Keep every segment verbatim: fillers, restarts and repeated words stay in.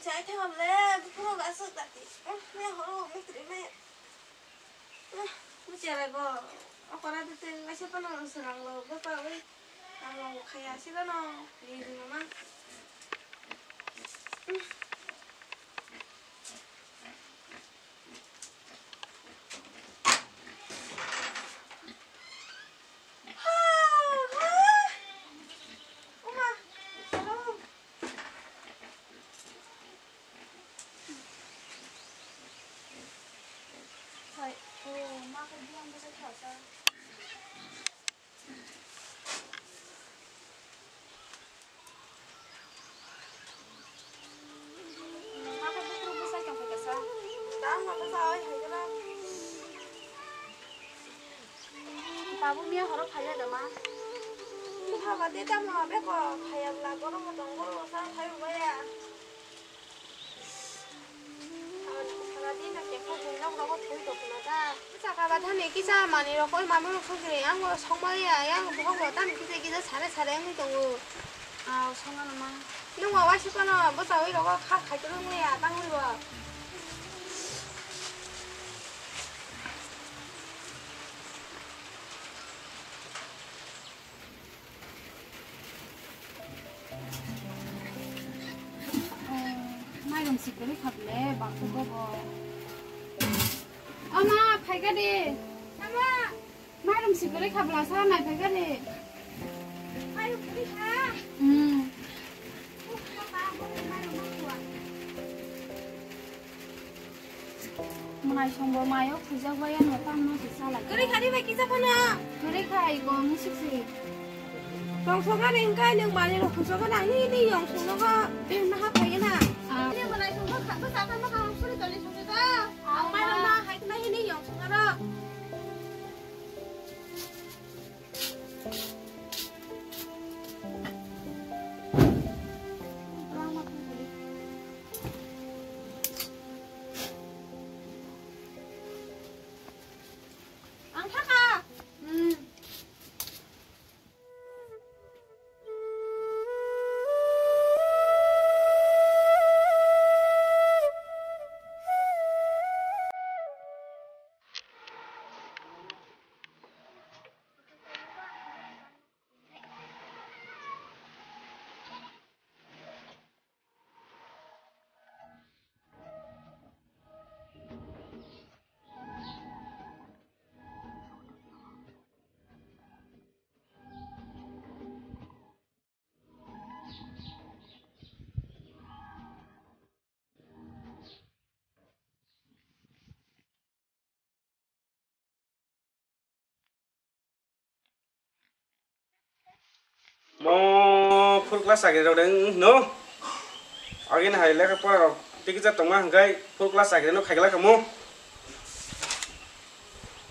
Chai thangam le, buphuru ga aswk dati. Uff, me horo, me twi me. Uff, me cherai bo. Okora de te, waisa pano swnam lo, bapa oi. Ang lo khaya sila no, ni ni mama. Uff. Babu miya horo phaiya da ma? Baba de tamo beko phaiya bla goro mo tong goro sa phai baya. Sara din no kekha buino rogo thoi tongkha da. Saka ba thani kisa mani rok oi mami rok song kiri ang bo song maya yang bohok bo tamo kisa kisa sare sare wngwi tongo. Aw song ano ma. Nung wa waisa kono bwsa oi rogo kha khai tong ya tang oi bo. Mairum sikori khable bakhugo bo. Ama phaikha de. Ama mairum sikori khabla sa nai phaikha de. Mairum kori kha. Hmm. Mwnai songbo mayo khujak bai ano tamno se salai. Kwrwi khani bai kisa phano. Kwrwi khai go musik se. Tong sokani hingkai nwng mani rok khujak nang ni ni yong song nogo. Naha phai na. Ah. Ni mwnai songbo kha ko sa kha ma kha suri toli song ta. Ang mai rok ma hai na ni yong song ro. Ang thaka. Hmm. Mo full class chakri rok deng no. Agin hai lekha pora rok tikijak tongma hwnkhe full class chakri no khaigla kamo.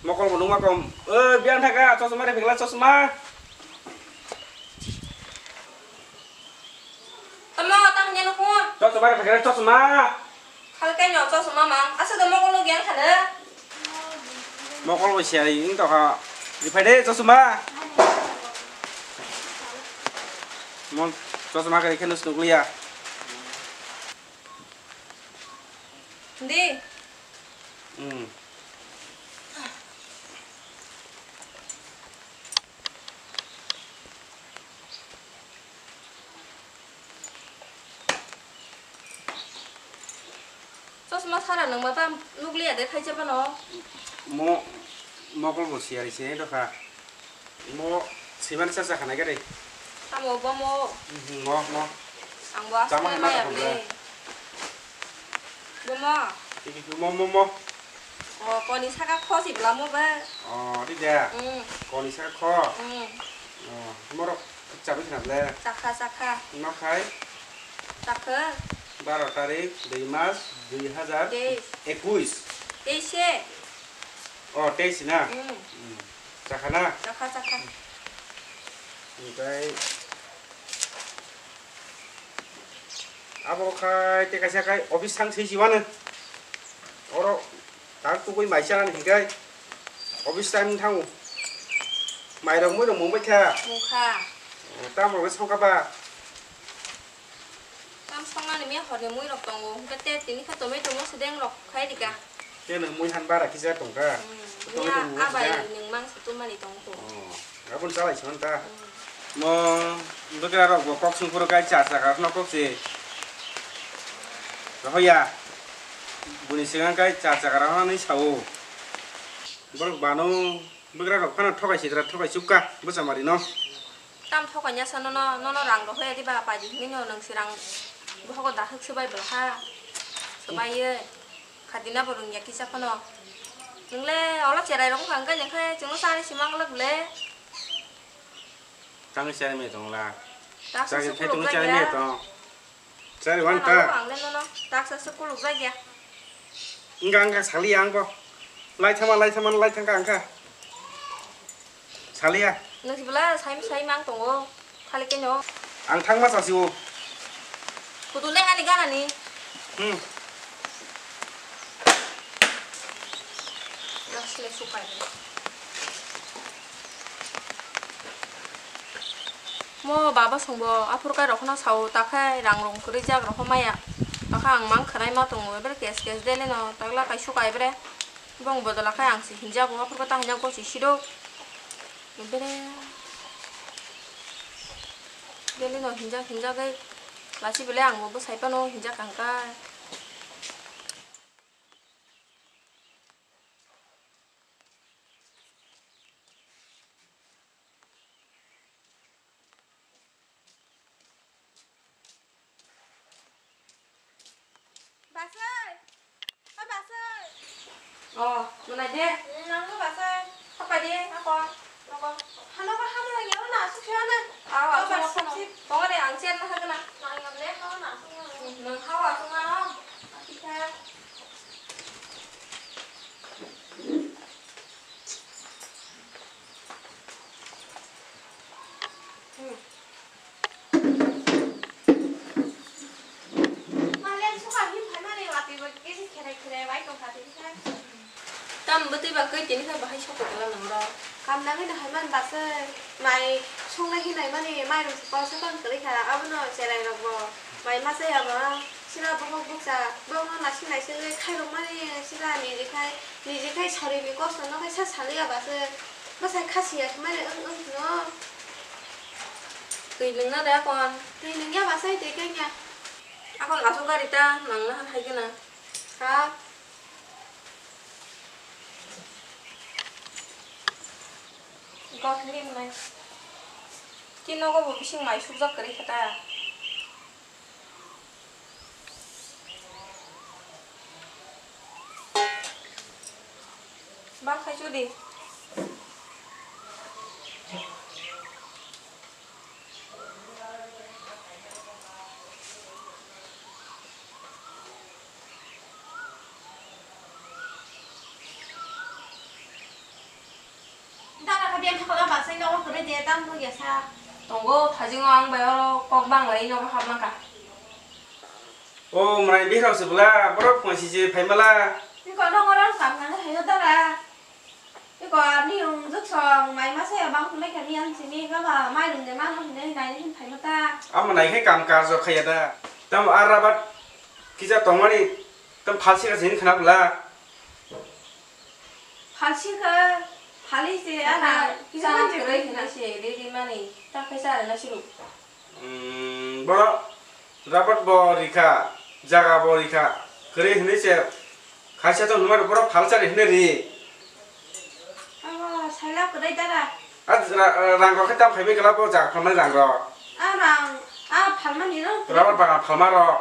Mokol bo nungma kom. O biyan thaka chosma re phikla chosma. Tamo tang nyano phone. Chosma re phikla chosma. Khalkai no chosma mang. Asa do mokol no gyan khana. Mokol bo siya ing to ha. Di phai de chosma. Mon chosma kari khenus nukliya. Di. Hmm. Chosma sara nung mata nukliya de khaisa phano. Mo mokol bo siyari se dokha. Mo siman sa sa khana gare. Tamo bomo. Mhm, mo mo. Ang bo chama asma hema maya ka bole. Bomo. Iki mo mo mo. O koni saka khosi blamo ba. O di da. Mm. Koni saka kho. Mm. O morok chabi khna ble. Chakha chakha. No khai. Chakha. Baro tarik dui mas dui hazar ekuis. Teis. Teis se. O teis na. Mm. Mm. Chakha na? Chakha, chakha. Omotai abo khai te kaisa khai office thang sei siwano. Oro tak tugui mai chanani hikai office time thango. Mai rok mui rok mung bai kha. Mung kha. Tamo rok songkha ba. Tam songnani miya horni mui rok tongo, hwnkhe te tini khe tomato mo sedeng rok khai rika. Te nwng mui han bara kisa tongkha. Hmm, tomato miya mui abai rok nwng mangsa tumani tongkho. Oh, aboni chalai song ta. Hmm. Mo bwkra rok bo kok sung phuru kai char chakra no kok se. Rohoya. Buni sigang kai char chakra no ni sao. Borok bano bwkra rok phano thokai sikra thokai chukka bwsa mari no. Tam thokaina sa nono, nono rang rohoya diba paidi hinwi no nwng se rang bohogo dahuk swbai bwlakha. Swbaiye khadina bo rwngya kisa phano. Nwng le olo cherai rok wngkha hwnkhe nengkhe chwngno chari se manglak le. Tangwi chari me tong la. Taksa chari se khai tong kuluk chari me jakya. Tong. Chari wan ta. Ang le nono taksa se kuluk jakya. Wngkha wngkha saliya ang bo. Lai thama lai thama lai thangkha wngkha. Saliya. Nwng sibla sai sai mang tongo. Khali keno. Ang thangma sasi o. Kudu le ani gana ni. Hmm. Asle sukai. Mo baba songbo aphuru kai rokno sao takhai rang rong kwrwi jak rokho maya. Takha ang mang khwnai ma tongo ebre kes kes dele no takla kai sukai ebre. Bong bodola khai ang se hinjago, aphuru khe ta hinjago si siro. Bere. Bele no hinjak hinjak ai. Lasi bele ang bo bwsai phano hinjak ang kha. Basai! O Basai! O, mwnai de? Nang no Basai. Hapa de? Ako. Ako. Hano ba hamo nang yaro na asuk siya na. Aw, asuk siya na. Tongo de ang siya na hagana. Nang yaro le hamo na asuk siya na. Nang hao asuk na no. Asik siya. Tam bwtwi ba kwi tini khe bahai sokoi kwla nang rw. Kam nangwi no hai man basai. Mai songnai hinai mani mairung se kol sakang kwrwi kha. Abono cherai rok bo mai ma chaya ba. Sira bohok bukcha, bohokno naising naisingwi khairokmani sira niji khai, niji khai sorini kosto no khai sa saliya ba se bwsai khasiya khe mani wng wng tino. Twi nwngna de akon. Twi nwngya ba sai twi kanya. Akon asuk gari ta nangna hai gana. Ha? Gotli mwnai. Tei nogo bo bising mai sukjak kwrwi kha ta. Ba khai chudi. Dara kha biyang thakla basai nogo kwrwi de tam nukya sa. Tongo thaijingo ang bai oro kok bang lai nogo hapmang kha. O mwnai bihirok se bwla borok phone sisi phaimala. Biko nogo oro kam nang haino dara. Biko ani wng jwk song mai masa ya bang phunai kha ni ang sini baba mai rung de mang hinai hinai hin phaima ta. Amo nai khe kam karjo khaiya da. Tam arabat kisa tongmani tam phalsi kha sini khna bwla. Phalsi kha, phali se ana, kisa kwrwi hinwi se ri ri mani, ta khe sa rwna siro. Umm, borok rabat bo rikha, jaga bo rikha, kwrwi hinwi se khaisa tong hwnwi borok phalsa ri hinwi ri. Abo saila kwrwi dara. A ra-, rang rok khe tam phaibai kala bo jaga phalmani rang rok. A rang, a phalmani rok. Rabat bagan phalma rok.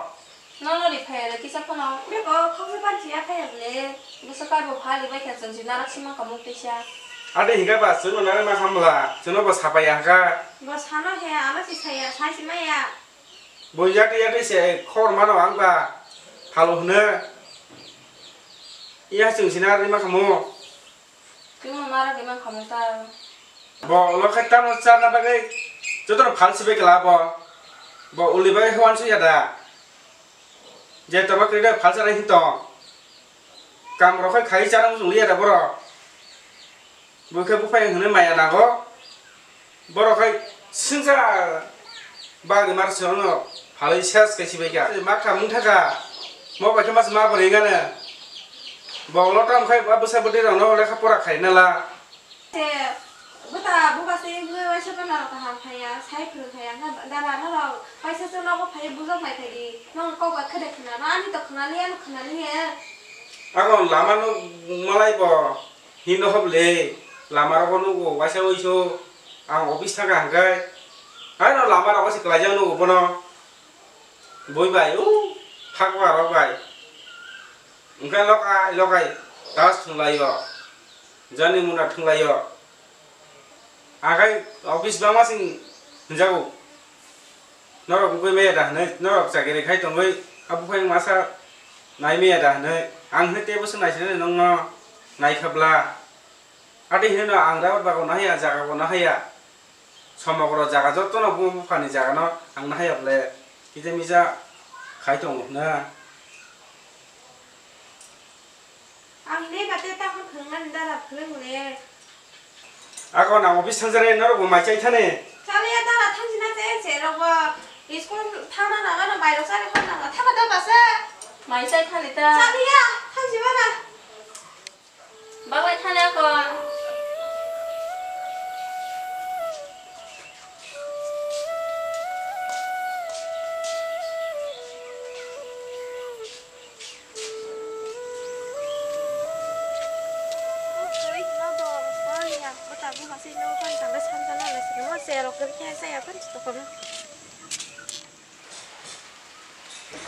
Nono ri phaiya de kisa phano. Beko khoksa panchi ya phaiya le. Bwsa kaibo phali bai kha chwng si narak sima kamuk teisa. Ade hinkha ba chwngno narak ma khamla chwngno bo sapaiya hwnkha. Bo sano he ano si saya sai si maya. Bo yati yati se khor mano ang ba phalo hwno. Iya chwng si narak ma khamu. Twi mano narak de man khamung ta. Bo ulo khai tamo charna bagwi jotono phal sibai kla bo. Bo uli bai huan su yada. Je toba kwrwi de phal chana hin tong. Kam rok khai khai chana muchung li yada borok. Bo khe buphai hwnwi maya nago. Borok khai singsa. Bagwi mar se ono phalwi ses khe sibai kha. Ma kha mung thaka. Mo bai khe mas ma bo ringane. Bo lo tam khai ba bwsa bwtwi rok no lekha pora khai na la. Se bwta buba se bwsa bana rok kaham khaya, sai phuru khaya, na dara na rok paisa se nogo phai bujok nai thai di. Nong kok ba khede khna, na ani to khna liya, no khna liya. Agon lama no malai bo. Hino hoble, lama rogo nugo, waisa waiso, ang office thangkha hwnkhe, haino lama rogo se kwlaijak nugo bono, bui bai, u, thakma rok bai, hwnkhe lokai, lokai, tas thwnglaio, jani muna thwnglaio, akhai office bangma sing hwnjago. Norok wngwi maya da hwnwi, norok chakiri khai tongwi, a buphang masa nai maya da hwnwi, ang hwnwi teibo swk naisinani nokno naikha bla. Atwi hwnwi no ang Rabat bago nahaya, jaga bo nahaya. Somogro jaga jotono buma buphani jagano ang nahaya bwle. Kisa misa khai tongo hwnwi. Ang ne bate ta phone khwrwngmani dara phwrwng le. Ako nang office thangjarai norok bo mai chai thani. Chaliya dara thangjina che che rok bo school thangna nang ano mai rok chari khon nang thapa da basa. Mai chai thani ta. Chaliya thangji bana. Baglai thani ako.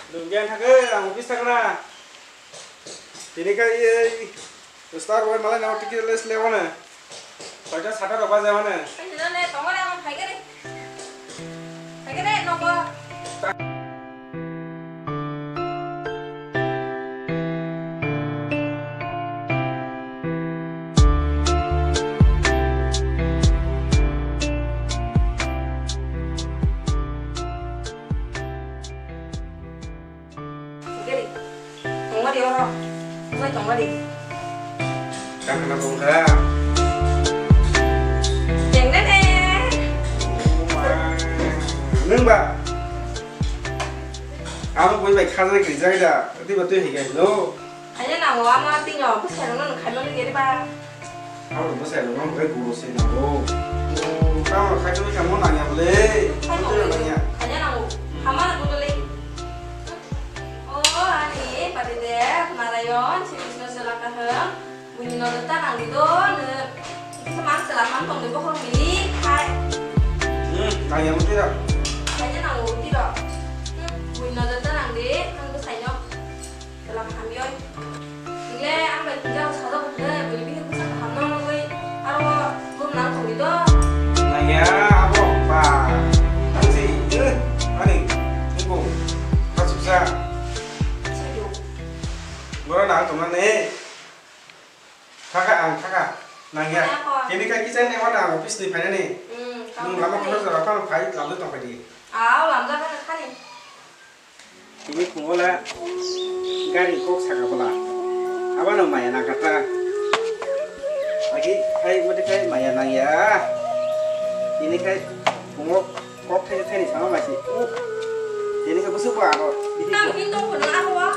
Nungya thangkhe ang office thangna. Tini kha ei star boy malai nang ticket list le wane. Soita sata rok baja wane. Tini na ne tongore ang phaikare. Phaikare nogo. Gari. Tongmadi oro. Bai tongmadi. Kakana bongkha. Tengnene. Nung ba? Amo boi bai khajai kri jai da. Tei ba tui higai no. Kanya nango ama tino bwsai rok no khaima nung gari ba. Abo bwsai rok no bai guro se nango. Tamo khai twi kamo nangya bole. Kanya nango. Hama nango dole. O ani pati de Narayon, Sri Krishna selaka hwng. Buini nodor ta nangdi do, nw. Kisa mang sela mang tongdi bokhorok mili khai. Hmm, nangya mutwi rok. Kanya nango mutwi rok. Hmm, buini nodor ta nangdi, ang bwsai no. Tela kaham yoi. Nile ang bai tijak sajak khe bini bini bwsa kaham no nugwi aro gum nang thangwi do. Nangya abo ba. Nang si, eh, ani, nunggu, kasuksa. Sayo. Boro nang tongna ne. Thaka ang thaka. Nangya. Nangya ko. Kini kai kichai ne wana office ni phainani. Hmm, nung lama khoro jora phano phai lamdo tongpai di. Aw, lamjak khani. Tini phungo la gari kok saka bwla. Abano maya nangkha ta. Agi khai mode khai maya nangya. Tini khai phungo kok thai thai ni sama masi. Uh. Tini khai busu ba aro. Tini Tang ko. Hin tong kono aro wa.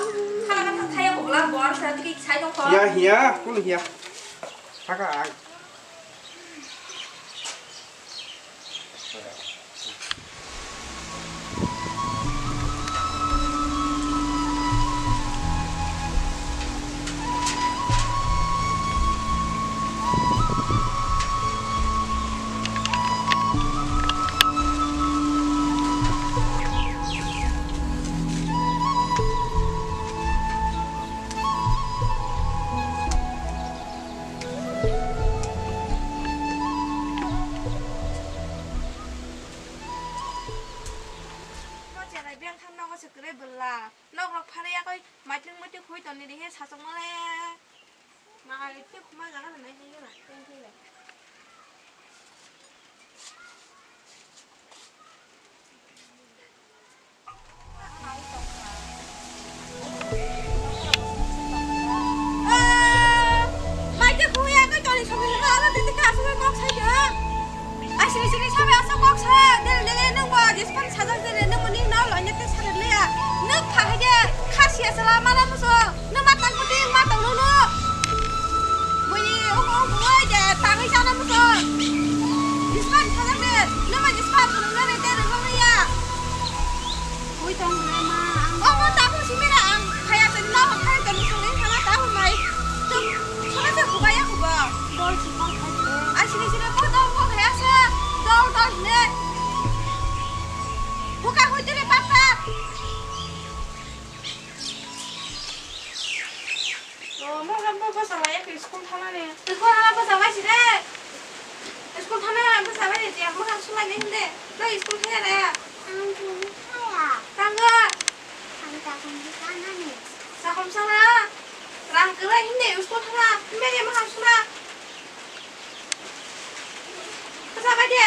Khala ka thaya ko bwla bor sa tiki sai tong ko. Hiya hiya, kulu hiya. Thaka ang. Mo cherai beng thang nogo se kwrwi bwla. Nok rok phari yakoi maitung muitung khui toni di he sachok mole. Ma ai te khuma jaga na nai nai na. Thank you le. Sini sabai asok kok sa, dere dere nung bo, jispan sajak dere nung muni nau lo, nyete sare leya. Nung kha hai de, kha sia sala, mana muso, nung matang puting, matang nunu. Bui, ung, ung, bui, de, tangi sana muso. Jispan sajak de, nung ma jispan, nung nare dere nung ya. Bui tong le ma, ang. Omo tabuk simi ra ang. Khaya se no khai tong sini khala tabuk mai. Tum, sona se khubaya khuba. Dol si kong khai se. Ai sini sini ko dol ko khaya se. Dol dol ne. Buka hui tiri papa. Oh, mo kan mo basa waya ke school thana ne. School thana basa wai si de. School thana basa wai de, mo kan sulai ne hinde. Dai school thaya de. Ang thani thaya. Tanga. Ang takum di kana ni. Sakom sana. Rang kere hinde school thana. Mene mo kan sula. Basa wai de.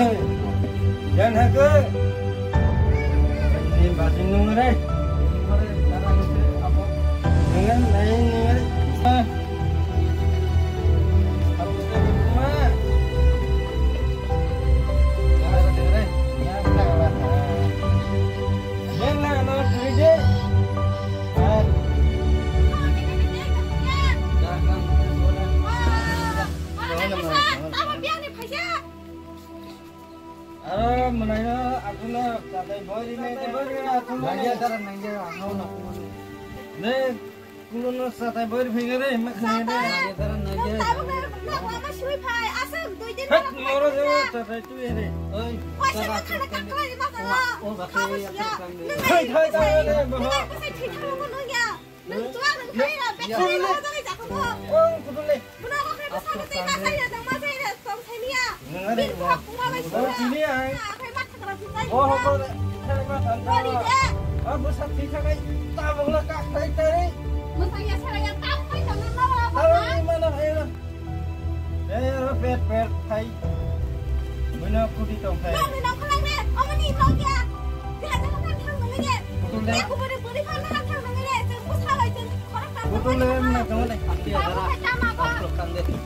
Hey, yan hake. Ni basi nung re. Nung nai nung re. Aro mwnai no akhno tatai boi ri nai de. Nangya dara nangya ano na. Ne kulo no tatai boi ri phai re ma khna de. Nangya dara nangya. Tabuk na lama sui phai aswk dui din. Hak moro je tatai tu ere. Oi. Paisa ma khana kaklai ma khana. O ba khai ya. Khai khai khai le ba. Nang paisa thai thang mo nang ya. Nang tuang nang khai ra. Bek khai ra. Ang kudu le. Buno kok khe bwskango tei ma chaya, tong ma chaya, tong thani ya. Nwng ani bini bo. Buhak buha bai sura. Bo chini ai. Akhai ma thagra bukai. Bo hokor thai ma than ta. Bari de. A bwsa thwi thakai ta bokla kak thai tari. Mwsang ya sara ya tang pai tong na la ba. Aro ni mana hai na. Eh, aro pet pet thai. Buino kudi tong thai. Nang ni nang khalang de, omo ni nang ya. Dia jangan thang nang ya. Betul de. Aku boleh boleh kan thang nang ya. Bottle le wng nai tongo le. Abo hai tama ba.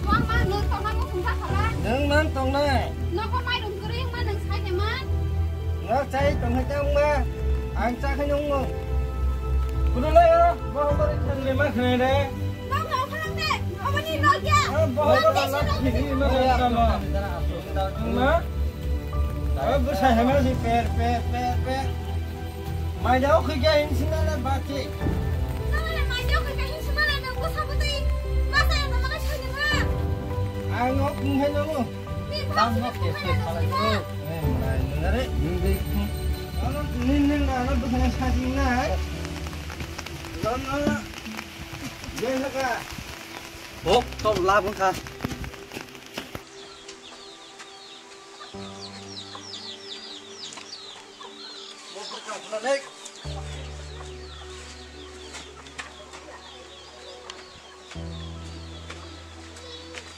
Wng ma nwng tongna muchung jakha ba. Nwng man tongnai. Nokho mairung kwrwi wngma nwng sai de man. Nga chai tonghai ta wngma. Ang cha khai nung. Bottle le o. Bo hokori thang le ma khnai de. Nokho phalang de. Aboni nokya. Bo hokori la khini ma de tama. Wngma. Abo bwsai hai ma si per per per per. Maidao khikya hinsina le bati. Nang le maidao khikya hinsina le nang bwsa bwtwi. Basa ya mama ka chhani ma. Ang ok nung hai nung. Ni bwsa bwtwi khaya nung sima. Eh, mai nung are. Nung dei. Ano nin nin na ano bwsa na sa sing na hai. Don na. Dei na ka. Ok, to lab ka.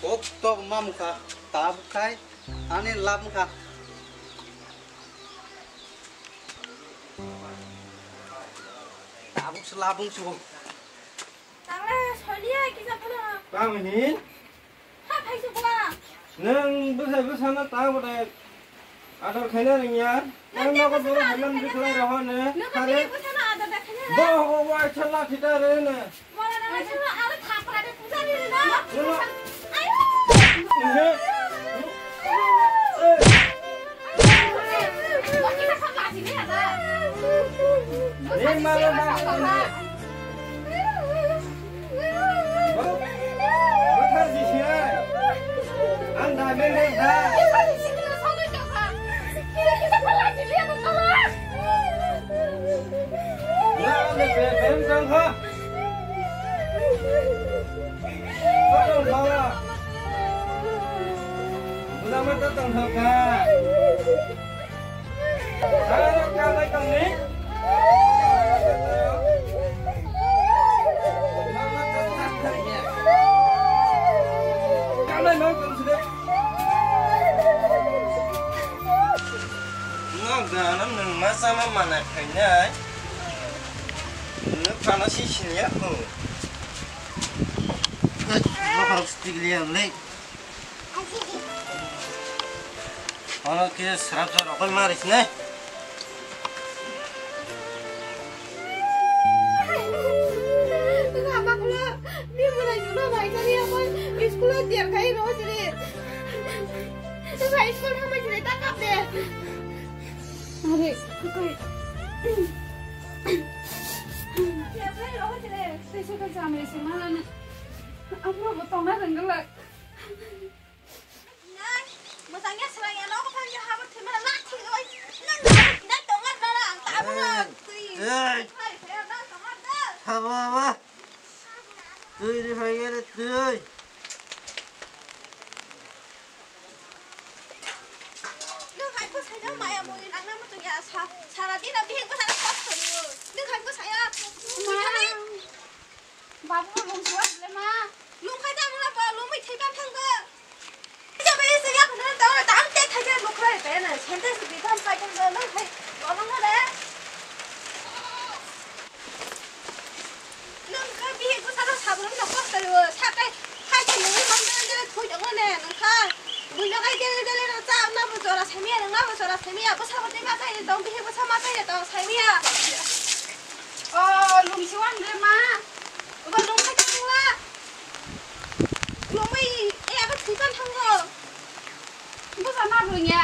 Kok tok mam kha, tab khai, ani lam kha. Tabuk se labung sugo. Tang le, solia kisa phano. Tang hin? Ha, phai se bua. Nwng bwsai bwsano ta bwdai ador khaina rwngya. Nwng nogo bwsano bwrwi ador haiman khaina bwsai rwngya. Roho ne. Nwng khare. Bwsano ador da khaina rwngya. Bo, bo, bo, acha la thita re ne. Bora na bwsano aro thapra de puja ni rwna. Rwna. Ayo. Nge. Bo kisa kha laji ne ada. Ni ma ma ma. Bwthar jisi ai. Ang da beng beng da. Na le pe beng jang kha. Kau jang kha. Tongthoka. Aro kalai tongni. Kalai mang tong sile. Nok ganam nung masa ma mana khainai. Nuk pano si sinya ko. Nok harus tigli ang le. Ono kisa srap srap rokoi maris ne. Abaklo ni mulai juno bai kari apa school tiar kai ro jere. Tuka school thangma jere ta kap de. Are kai. Tiar kai ro jere. Tesa ka jamre se mana na. Abro bo tongna rengla. Nai, mwchangya swlaiya nogo phangya habo thwimana na thwiloi. Nang nai, nai tongo nana ang tabuk no twi. Ei. Hai, hai, nang tongo da. Habo, habo. Twi ri phai gere twi. Nang hai ko saino maya mui nang na mwchangya sa, sara dina bihik bwsano kosto rio. Nang hai ko saya. Ma. Babu lung suwa le ma. Lung khai ta mula ba lung mai thai ban thang ba. Ija bai se ya khana ta ta am te khai ja lung khai ta na. Sente se bi tham khai ta na lung khai. Lung khai. Lung khai bi ko sa sa bro na ko ta yo. Sa kai khai ta ni man da da thui da ne lung khai. Bui na kai de de le na ta na bu jora sa mi ya na bu jora sa mi ya. Ko sa ba te ma kai de dong bi ko sa ma kai de dong sa mi ya. Oh, lung si wan de ma. Uba lung khai ta lung la. Lungwi, eh, abo thwipan thango. Busa ma bwrwngya.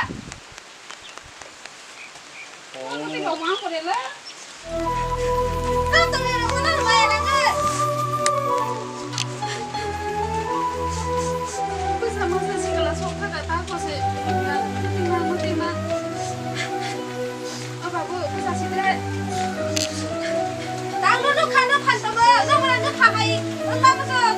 Oh. Tei rok ma kore le. Tei tongwi rok ma maya nangwi. Busa ma sa sikla sok kha ka ta ko se. Mutima, mutima. O babu, busa si de. Tang no nukha, nukha tongo, nukha, nukha hai. Wngkha bwswk.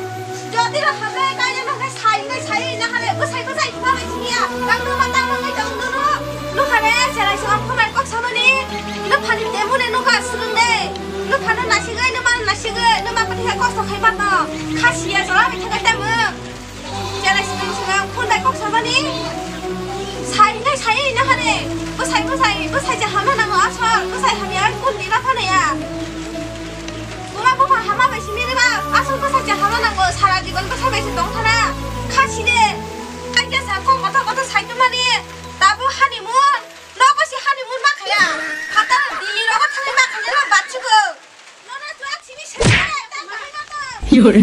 Jotiro hamle kaya no khe sai, nai sai, na hale, bwsai, bwsai, ma bai siniya. Tang nukha, tang nukha, tang nukha. Nukha re, cherai se, ang khomai kok samani. Nukha ni temo ne nukha, swrwng de. Nukha no nasigwi, numa nasigwi, numa pati khe kosto khai mano. Khasiya, jora bai thangwi tamo. Chelai swkang swkang phone bai kok samani. Sai hinai sai hinai hane. Bwsai bwsai bwsai je hamya nango asol. Bwsai hamya ai phone ni ma phone ya. Buma bupha hama bai simi riba. Asol bwsai je hamya nango. Sara jibon bwsai bai se tong thana. Khasi de. Ai je sa kok kotha kotha sai tongmani. Tabuk honeymoon. Nogo si honeymoon ma khaya. Phatar Delhi rogo thangwi ma khaya no bachigo. Nono chuak simi se. Yore.